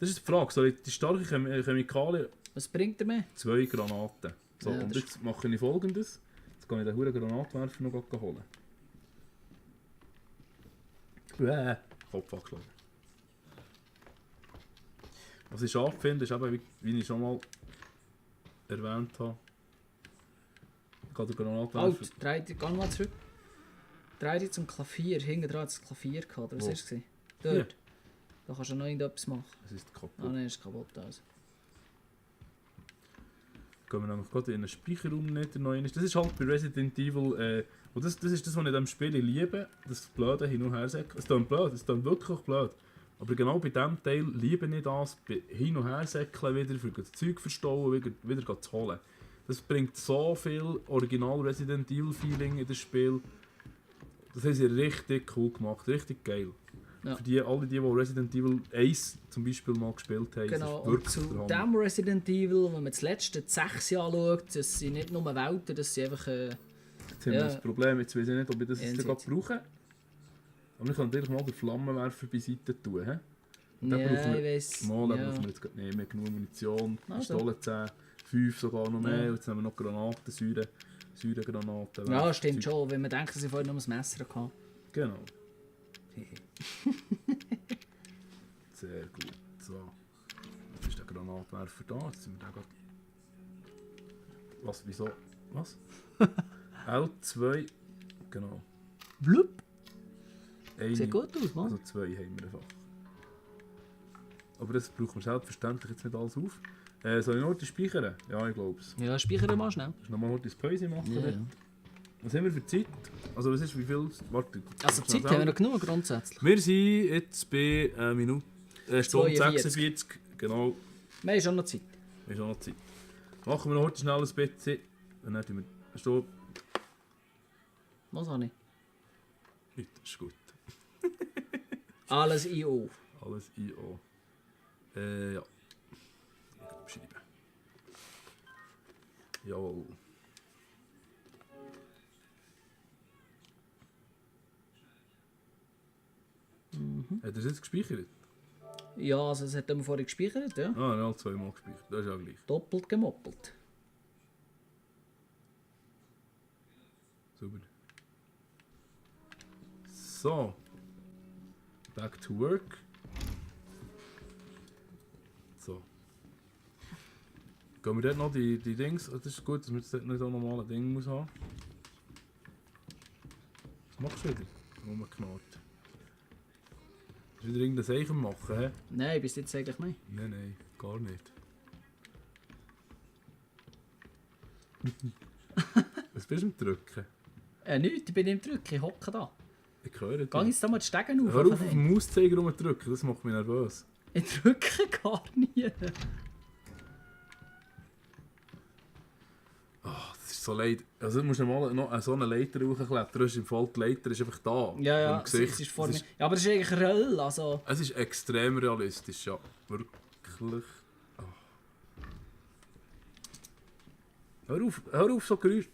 ist die Frage. Soll ich die starke Chemikalien... Was bringt er mir? 2 Granaten. So, Ja, und das jetzt mache ich folgendes. Jetzt kann ich den huren Granatwerfer noch holen. Kopf angeschlagen. Was ich scharf finde, ist eben, wie ich schon mal erwähnt habe, ich kann den Granatwerfer... Halt, geh mal zurück. Dreh dich zum Klavier. Hinten dran hat das Klavier gehabt. Oder was Wo? war es? Dort. Da kannst du noch irgendetwas machen. Es ist kaputt. Ah nein, ist kaputt. Also. Gehen wir nämlich gerade in einen Speicherraum nicht noch rein. Das ist halt bei Resident Evil, und das ist das, was ich in diesem Spiel liebe, das blöde Hin- und Hersäckeln. Es klingt blöd, es klingt wirklich blöd. Aber genau bei diesem Teil liebe ich das, bei Hin- und Hersäckeln wieder, für das Zeug verstauen, wieder zu holen. Das bringt so viel Original Resident Evil Feeling in das Spiel. Das haben sie richtig cool gemacht, richtig geil. Ja. Für alle, die Resident Evil 1 zum Beispiel mal gespielt haben, Genau, ist und wirklich zu der Hammer. dem Resident Evil, wenn man das letzte 6 anschaut, das sind nicht nur Welten, das sind einfach... Jetzt haben wir Ja. das Problem, jetzt weiß ich nicht, ob ich das Ja, jetzt gerade brauche. Aber wir können natürlich mal den Flammenwerfer beiseite tun. He? Und dann Ja, brauchen ich wir, weiss. mal, dann Ja. brauchen wir jetzt gerade nicht mehr genug Munition. Also. Pistolen 10, 5 sogar noch mehr. Ja. Und jetzt haben wir noch Granaten, Säuregranaten. Ja, stimmt schon. Wenn man denkt, dass ich vorhin nur ein Messer hatte. Genau. Sehr gut. So. Jetzt ist der Granatwerfer da. Jetzt sind wir da gerade... Was? Wieso? Was? L2. Genau. Blub. Eine, Sieht gut aus, Mann. also 2 haben wir einfach. Aber das brauchen wir selbstverständlich jetzt nicht alles auf. Soll ich noch heute speichern? Ja, ich glaube es. Ja, speichern mal schnell. Kannst du nochmal heute das Päuschen machen? Ja, dort? ja. Was haben wir für Zeit? Also was ist, wie viel... Warte. Also Zeit haben wir noch genug grundsätzlich. Wir sind jetzt bei Stunde 42. 46. Genau. Wir haben schon noch Zeit. Wir haben schon noch Zeit. Machen wir noch heute schnell ein bisschen. Und dann tun wir... Stopp. Was habe ich? Das ist gut. Alles IO. Alles IO. Ja. Ich schreiben. Jawohl. Hat er das jetzt gespeichert? Ja, also das hat er vorhin gespeichert, ja. Ah, er hat 2-mal gespeichert. Das ist ja gleich. Doppelt gemoppelt. Super. So. Back to work. So. Gehen wir dort noch die Dings? Das ist gut, dass man jetzt dort nicht auch nochmal ein Ding muss haben. Was machst du wieder? Rumgeknarrt. Hast du wieder irgendein Zeichen machen, hä? Nein, bis jetzt eigentlich nicht. Nein, gar nicht. Was bist du am Drücken? Nichts, ich bin im Drücken, ich hocke da. Ich höre dich. Geh jetzt da mal die Stegen auf. Hör auf, von auf dem. den Mauszeiger rumdrücken, das macht mich nervös. Ich drücke gar nie. Das ist so leid. Also du musst mal noch so eine Leiter hochklettern. Im Fall die Leiter ist einfach da. Ja, ja, Im Gesicht. es ist vor mir. Ja, aber das ist eigentlich Röll, also... Es ist extrem realistisch, ja. Wirklich. Oh. Hör auf so Geräusche.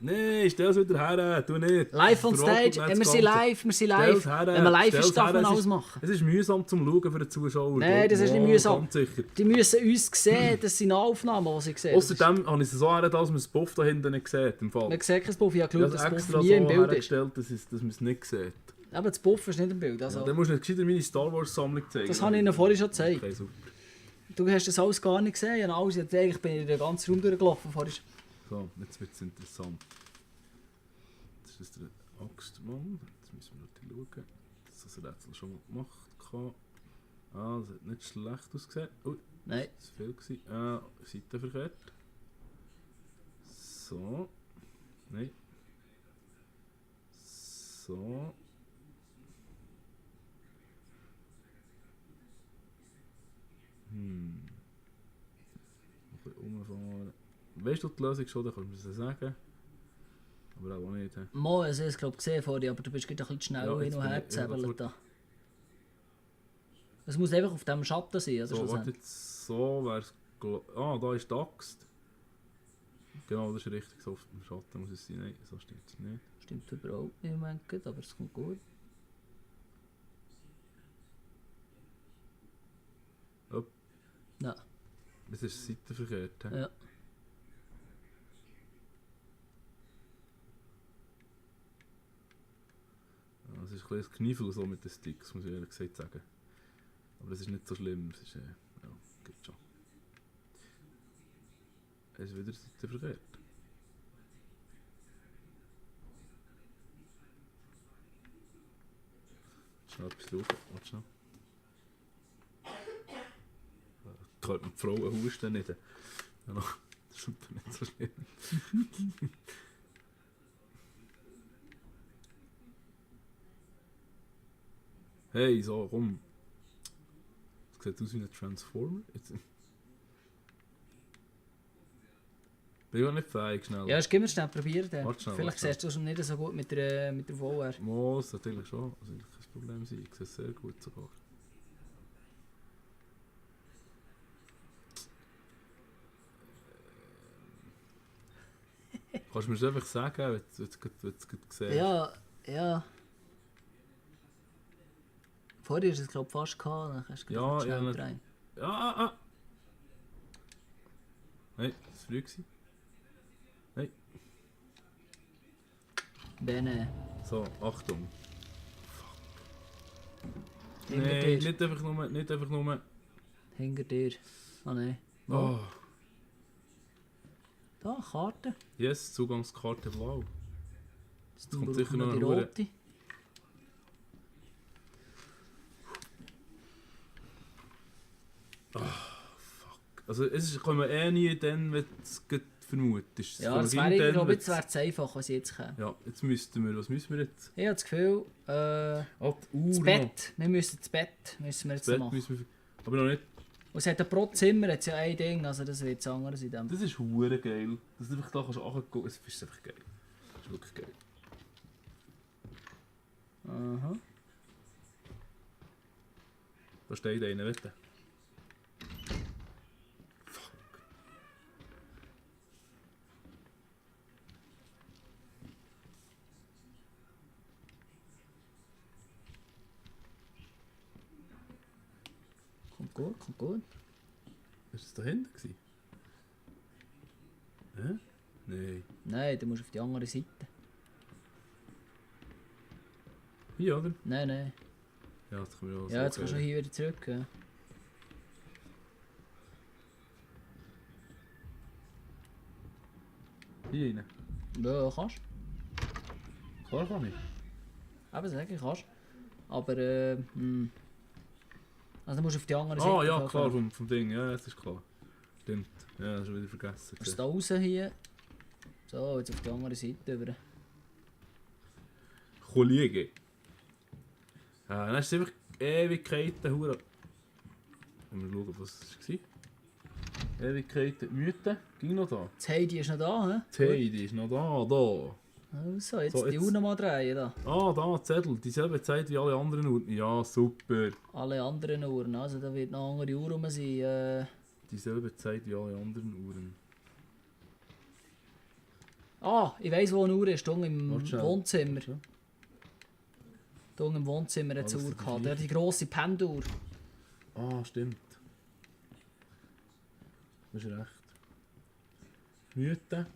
Nein, stell es wieder her, tu nicht. Live on Verwaltet stage, nicht wir das sind Ganze. live, wir sind Stell's live. her, Wenn man live stell's ist, darf her, man es alles ist- machen. Es ist mühsam zum Schauen für den Zuschauer. Nein, das ist nicht Wow, mühsam. Ganz sicher. Die müssen uns sehen, das sind Aufnahmen, die sie sehen. Außerdem habe ich es so her, dass man das Buff da hinten nicht sieht. Im Fall. Man sieht kein Buff, ich habe Ich geschaut, habe dass das extra Buff so nie im Bild ist. hergestellt, dass man es nicht sieht. Aber das Buff ist nicht im Bild. Also, Ja, dann musst du nicht gescheiter meine Star Wars Sammlung zeigen. das habe ich Ihnen vorhin schon gezeigt. Okay, super. Du hast das alles gar nicht gesehen. Und alles, eigentlich bin ich den ganzen Raum durchgelaufen. Vorhin. So, jetzt wird es interessant. Das ist der Axtmann. Jetzt müssen wir noch schauen. Das das Rätsel schon mal gemacht habe. Ah, das hat nicht schlecht ausgesehen. Ui, Nein. das war viel gewesen. Seite verkehrt. So. Nein. So. Ein bisschen umfahren. Weißt du die Lösung schon, dann kannst du mir das sagen. Aber auch nicht. He? Mal, also ich glaube gesehen vorhin, aber du bist gerade ein bisschen schnell Ja, hin jetzt und bin her ich- ja, gezählt da. Es muss einfach auf dem Schatten sein, also So, warte schlussendlich. jetzt, so wär's. Da ist die Axt. Genau, das ist richtig. So auf dem Schatten muss es sein. Nein, so steht es nicht. Stimmt überhaupt nicht im Moment, gut, aber es kommt gut. Upp. Ja, Das ist seitenverkehrt. he? ja. Ja, es ist ein bisschen Kniffel so mit den Sticks, muss ich ehrlich gesagt sagen. Aber es ist nicht so schlimm. Es ist, ja, geht schon. Es ist wieder seitenverkehrt. Schnell etwas schauen. Warte schnell. Kann man die Frauen husten nicht. Ja, das ist nicht so schlimm. Hey, so, komm. Das sieht aus wie ein Transformer. Jetzt. Bin ich auch nicht fähig, schnell. Ja, gib mir schnell, probier den. Warte schnell, Vielleicht warte siehst du es nicht so gut mit der VR. Muss natürlich schon. Also kein Problem sein. Ich sehe es sehr gut sogar. Kannst du mir das einfach sagen, wenn du es gerade gesehen hast? Ja, ja. Vorher hast du es glaube fast gehabt, dann kannst du Ja, schnell ja, drehen. Nein, das war früh gewesen. Bene. So, Achtung. Hinter Nein, dir. nicht einfach nur. Hinter dir. Ah nein. Oh, Da, Karte. yes, Zugangskarte blau. Jetzt kommt brauchen sicher wir noch die eine Hure- rote. Also es kommen eh nie dann, wenn du es gerade vermutest. Ja, das wäre ich glaube, jetzt wäre es einfach, was ich jetzt kann. Ja, jetzt müssten wir, was müssen wir jetzt? Ich habe das Gefühl, Ah, die Uhr das noch. Bett. Wir müssen das Bett Das jetzt Bett machen. müssen wir... Aber noch nicht. Und es hat pro Zimmer jetzt ja ein Ding, also das wird das andere in dem. Das ist hure geil. Dass du einfach da kannst angucken. Es ist einfach geil. Das ist wirklich geil. Aha. Da steht einer, weißt du? Kommt gut, kommt gut. Ist das da hinten gewesen? Hä? Nein. Nein, du musst auf die andere Seite. Hier, oder? Nein, nein. Ja, das können wir auch Ja, jetzt so kannst du sehen. hier wieder zurück. Ja. Hier rein. Ja, kannst Klar kann ich. du. Eben, sag ich, kannst. Aber, also du musst auf die andere Seite. Ah ja, gehen. klar, vom Ding. Ja, das ist klar. Stimmt. Ja, das ist schon wieder vergessen. Du musst da raus hier. So, jetzt auf die andere Seite über. Kollege. Ja, dann ist es einfach Ewigkeiten. Hure. Mal schauen, was es war. Ewigkeiten. Mythe. Ging noch da. Das Heidi ist noch da, hä? Die Heidi ist noch da. Also, jetzt So, die jetzt- Uhr nochmal drehen. Da. Ah, da, Zettel. Dieselbe Zeit wie alle anderen Uhren. Ja, super. Alle anderen Uhren, also da wird noch eine andere Uhr rum sein. Dieselbe Zeit wie alle anderen Uhren. Ich weiss, wo eine Uhr ist. Da unten im Warte schnell. Wohnzimmer. Ja. Da unten im Wohnzimmer hat es das eine Uhr ist die gehabt. gleiche. Die grosse Penduhr. Ah, stimmt. Du hast recht. Mythe.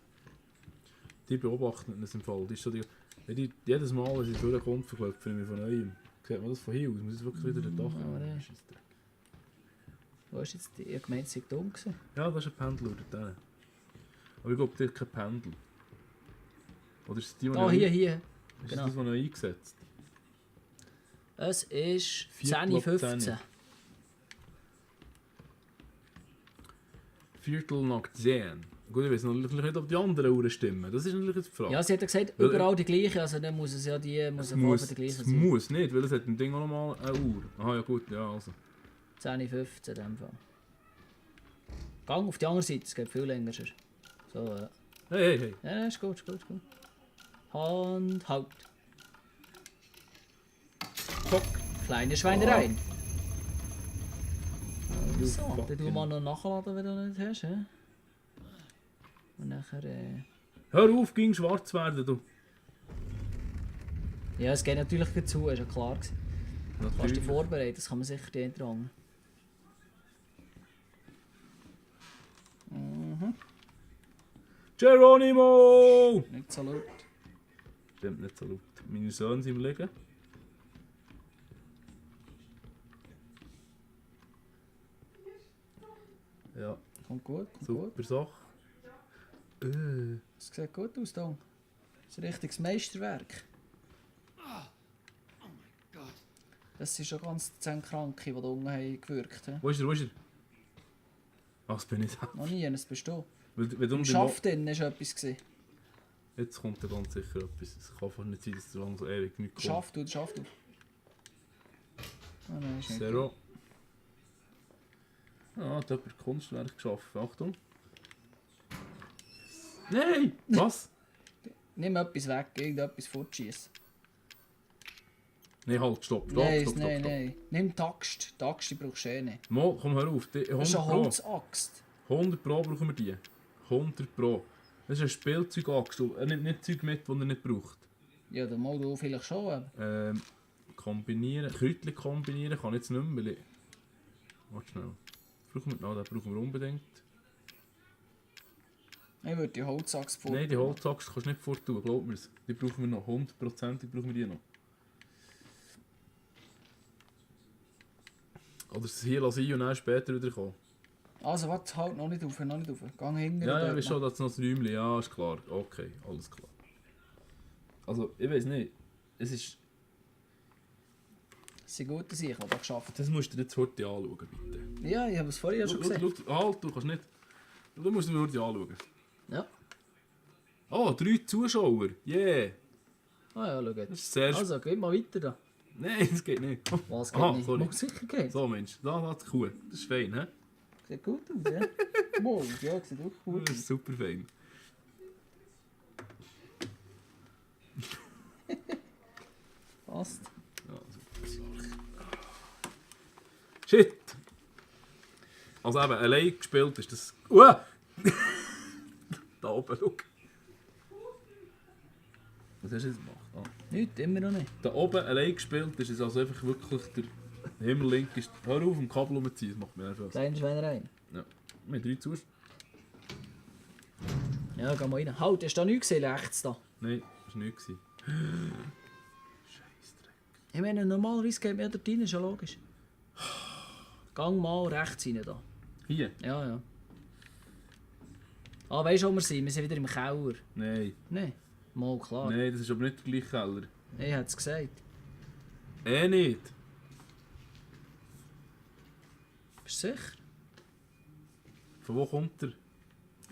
Die beobachten es im Fall. Die ist so jedes Mal, wenn sie durchkommt, verklopfen wir mich von neuem. Sieht man das von hier aus? Muss es wirklich wieder den Dach Ja, haben? ja. Scheissdreck. Wo ist jetzt die? Ich habe gemeint, sie sei dumm gewesen. Ja, das ist ein Pendel dort hinten. Aber ich glaube, die hat kein Pendel. Oder ist es die, die Ah, hier. Ist genau. das, was noch eingesetzt? Es ist Viertel ab 10:15. 10. Viertel nach 10. Gut, ich weiß natürlich nicht, ob die anderen Uhren stimmen. Das ist natürlich jetzt die Frage. Ja, sie hat ja gesagt, Weil- überall die gleiche, also dann muss es ja die muss es ja muss, die gleiche es sein. muss nicht, weil es hat im Ding auch nochmal eine Uhr. Aha, ja gut, ja also. 10:15 in dem Fall. Gang auf die andere Seite, es geht viel länger. Sonst. So, ja. Hey. Ja, ist gut, ist gut, ist gut. Hand, halt. Fuck. Kleine Schweinereien. You So, dann fucking- tu mal noch nachladen, wenn du nicht hast. He? Und nachher. Hör auf, ging schwarz werden, du. Ja, es geht natürlich gut zu, ist ja klar gewesen. Du kannst dich Natürlich. vorbereiten, das kann man sicher dir dran. Geronimo! Nicht so laut. Stimmt nicht so laut. Meine Söhne sind im Liegen. Ja, Kommt gut, kommt gut. super Sache. Es sieht gut aus, Tom. Das ist ein richtiges Meisterwerk. Das sind schon ganz 10 Kranke, die da unten haben gewirkt haben. Wo ist er, wo ist er? Ach, das bin ich. Noch nie, das bist du. Wenn du Im den Mo- Schaft drin war etwas. Gewesen. Jetzt kommt da ganz sicher etwas. Es kann einfach nicht sein, dass so lange so ewig nichts kommt. Schaft du, Schaft du. Oh nein, ist nicht gut. Zero. Ah, hat jemand Kunstwerk geschaffen. Achtung. Nein! Was? Nimm etwas weg, irgendetwas fortschießen. Nein, halt, stopp. Nein, nein. Nimm die Axt. Die Axt die brauchst du eh nicht. Mal, komm, hör auf. Die, 100 Das ist eine Pro. Holzaxt. 100 Pro brauchen wir die. 100 Pro. Das ist ein Spielzeugachs. Er nimmt nicht Zeug mit, das er nicht braucht. Ja, dann mal du vielleicht schon. Aber. Kombinieren. Kräutchen kombinieren kann ich jetzt nicht mehr, weil ich... Warte schnell. Den brauchen wir unbedingt. Ich würde die Holzachs vor. Nein, die Holzachs kannst du nicht vortun, glaub mir's. Die brauchen wir noch, 100% brauchen wir die noch. Oder es hier lassen und dann später wieder kommen. Also warte, halt noch nicht auf, noch nicht auf. Gang hinten. Ja, ja, wir schon, das noch das Räumchen. Ja, ist klar. Okay, alles klar. Also, ich weiß nicht. Es ist... Das sind gute Sachen, die ich geschafft habe. Das musst du dir jetzt heute anschauen, bitte. Ja, ich habe es vorhin schon gesehen. Halt, du kannst nicht... Du musst mir heute anschauen. Ja. Oh, 3 Zuschauer. Yeah. Ah ja, schau Das jetzt. ist sehr... Also, geh mal weiter da. Nein, das geht nicht. Was geht Aha, nicht? sorry. Muss sicher gehen. So, Mensch. Da hat die Kuh. Das ist fein, hä? Sieht gut aus, ja? Wow, ja, sieht wirklich gut Das aus. ist super fein. Passt. Ja, super. Shit! Also eben, allein gespielt ist das... Da oben, schau. Was hast du jetzt gemacht? Ah. Nicht, immer noch nicht. Da oben allein gespielt ist es also einfach wirklich der Himmel link ist... Hör auf, im Kabel rumziehen, das macht mir nervös. Kleiner Schweinereien. Ja. Wir haben 3 Zuschauer. Ja, geh mal rein. Halt, hast du da nichts gesehen, rechts da? Nein, das war nichts. Scheissdreck. Ich meine, normalerweise geht mir dort rein, ist ja logisch. Gang mal rechts rein da. Hier? Ja, ja. Ah, weißt du, wo wir sind? Wir sind wieder im Keller. Nein. Nein. Mal klar. Nein, das ist aber nicht der gleiche Keller. Ich hätte es gesagt. Nicht. Bist du sicher? Von wo kommt er?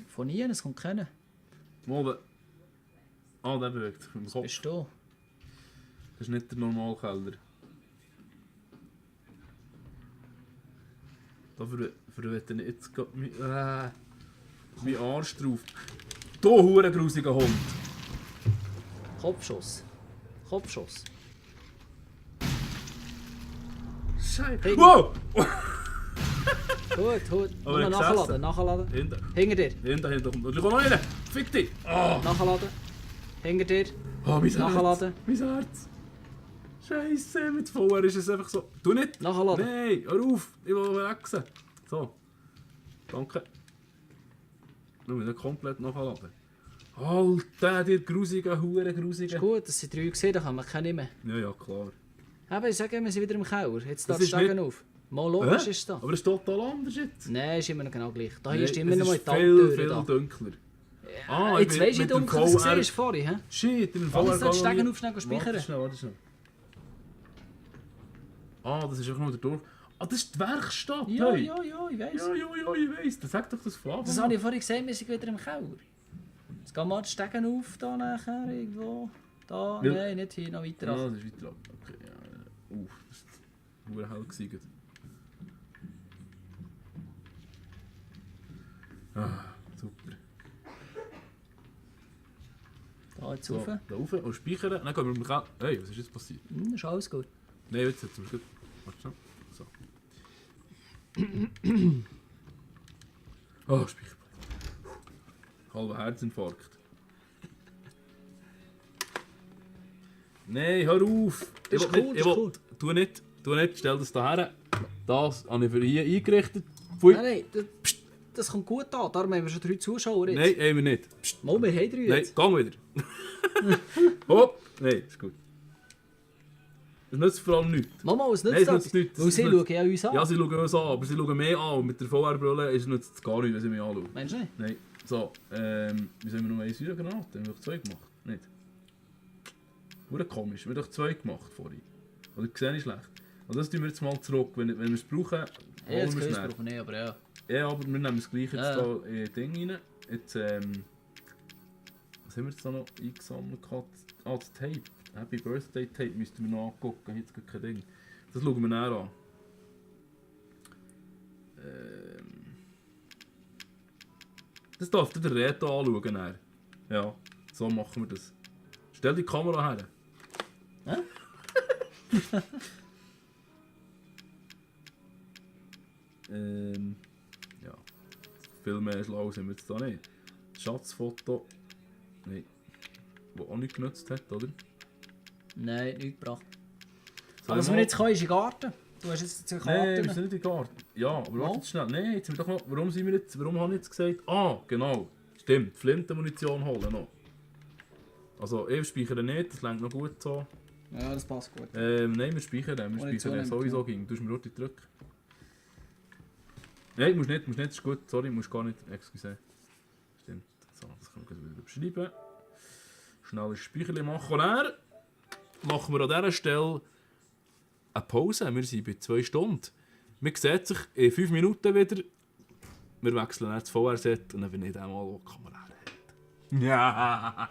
Von hier, es kommt keiner. Mal der... Ah, der bewegt sich mit dem Kopf. Bist du? Das ist nicht der normale Keller. Da verwette ich jetzt gerade mein Arsch drauf. Du hurengrausiger Hund! Kopfschuss. Kopfschuss. Scheiße! Hey. Wow! Gut, gut. Aber Nur er nachladen, gesessen. nachladen. Hinter Hinter dir. kommt. Und ich komme noch rein! Fick dich! Oh, Nachladen. Hinter dir. oh mein Herz! Nachladen. Mein Herz! Scheiße, mit VR ist es einfach so... Du nicht! Nachladen. Nein, hör auf! Ich will wechseln. So. Danke. Schau, wieder komplett nachladen. Alter, dir grusiger, Ist gut, das sind 3 gesehen, da kann man keine mehr. Ja, ja, klar. Aber ich sage, wir sind wieder im Keller. Jetzt Das da ist Stegen nicht- auf. Mal logisch Hä? ist es da. Aber es ist total anders jetzt. Nein, ist immer noch genau gleich. Da hier Nein, ist immer es noch mal ist die viel, Tür viel da. dunkler. Ah, ich jetzt bin weisst du, wie mit dem dunkel das VR war vorhin, hä? Shit, in dem Alles da die gar noch Stegen nie- auf, schnell speichern. Warte schnell, warte schnell. Ah, das ist einfach nur der Durch... Ah, das ist die Werkstatt, Ja, hey. ja, ja, ich weiss. Ja, ich weiss. Dann sag doch das von Anfang Das an. habe ich vorhin gesehen, wir sind wieder im Keller. Jetzt gehen wir die Stegen auf, da nachher irgendwo. Da, Ja. nein, nicht hier, noch weiter. Ja, Ja. das ist weiter ab. Okay, ja. Das ist verdammt hell gewesen. Ah, super. Da jetzt So, rauf. da rauf und speichern. Dann gehen wir mit dem Keller. Hey, was ist jetzt passiert? Ist alles gut. Nein, jetzt zum Schluss. Warte schnell. So. Oh, Speicher. Halber Herzinfarkt. Nein, hör auf! Das ist will cool, nicht, das ist cool. tu nicht, stell das da her. Das habe ich für hier eingerichtet. Pfui. Nein, das kommt gut an. Darum haben wir schon 3 Zuschauer jetzt. Nein, haben wir nicht. Psst. Mal, wir haben 3 Nein, jetzt. gang wieder. Hopp! Nein, ist gut. Das nützt vor allem nichts. Mama, es Nein, nützt es nützt das. nichts. Weil Es sie nützt- schauen ja uns an. Ja, sie schauen uns an, aber sie schauen mehr an. Und mit der VR-Brille nützt es gar nichts, wenn sie mich anschauen. Meinst du nicht? Nein. So, wieso haben wir nur eine Säuregranate? Haben wir doch 2 gemacht? Nicht? Wurde komisch. Wir haben doch 2 gemacht vorhin. Oder sehe ich schlecht? Und das tun wir jetzt mal zurück. Wenn wir es brauchen, Ja, holen das wir es können dann. wir nicht, aber ja. Ja, aber wir nehmen es gleich jetzt Ja. da in das Ding rein. Jetzt, was haben wir jetzt da noch eingesammelt gehabt? Ah, das Tape. Happy Birthday Tape müssten wir noch angucken. Jetzt gibt kein Ding. Das schauen wir näher an. Das darf der Reto anschauen. Dann. Ja, so machen wir das. Stell die Kamera her. Hä? Ja. Viel mehr schlau sind wir jetzt da nicht. Schatzfoto. Nein. Wo auch nicht genutzt hat, oder? Nein, nichts gebracht. Was wir jetzt können, ist im Garten. Du hast jetzt zwei Nein, wir Karten. sind nicht im Garten. Ja, aber warte jetzt schnell. Nein, jetzt sind wir doch noch... Warum habe ich jetzt gesagt... Ah, genau. Stimmt, Flintenmunition holen noch. Also, ich speichere nicht, das längt noch gut so. Ja, das passt gut. Nein, wir speichern den. Wir Munition speichern den sowieso nimmt, ging. Du musst mir Roti drücken. Nein, musst nicht, das ist gut. Sorry, musst gar nicht. Excuse. Stimmt. So, das können wir wieder beschreiben. Schnelles Speicherchen machen. Und dann machen wir an dieser Stelle eine Pause. Wir sind bei 2 Stunden. Man sieht sich in 5 Minuten wieder. Wir wechseln dann das VR-Set und dann bin ich dann mal, wo die Kamera hat. Ja.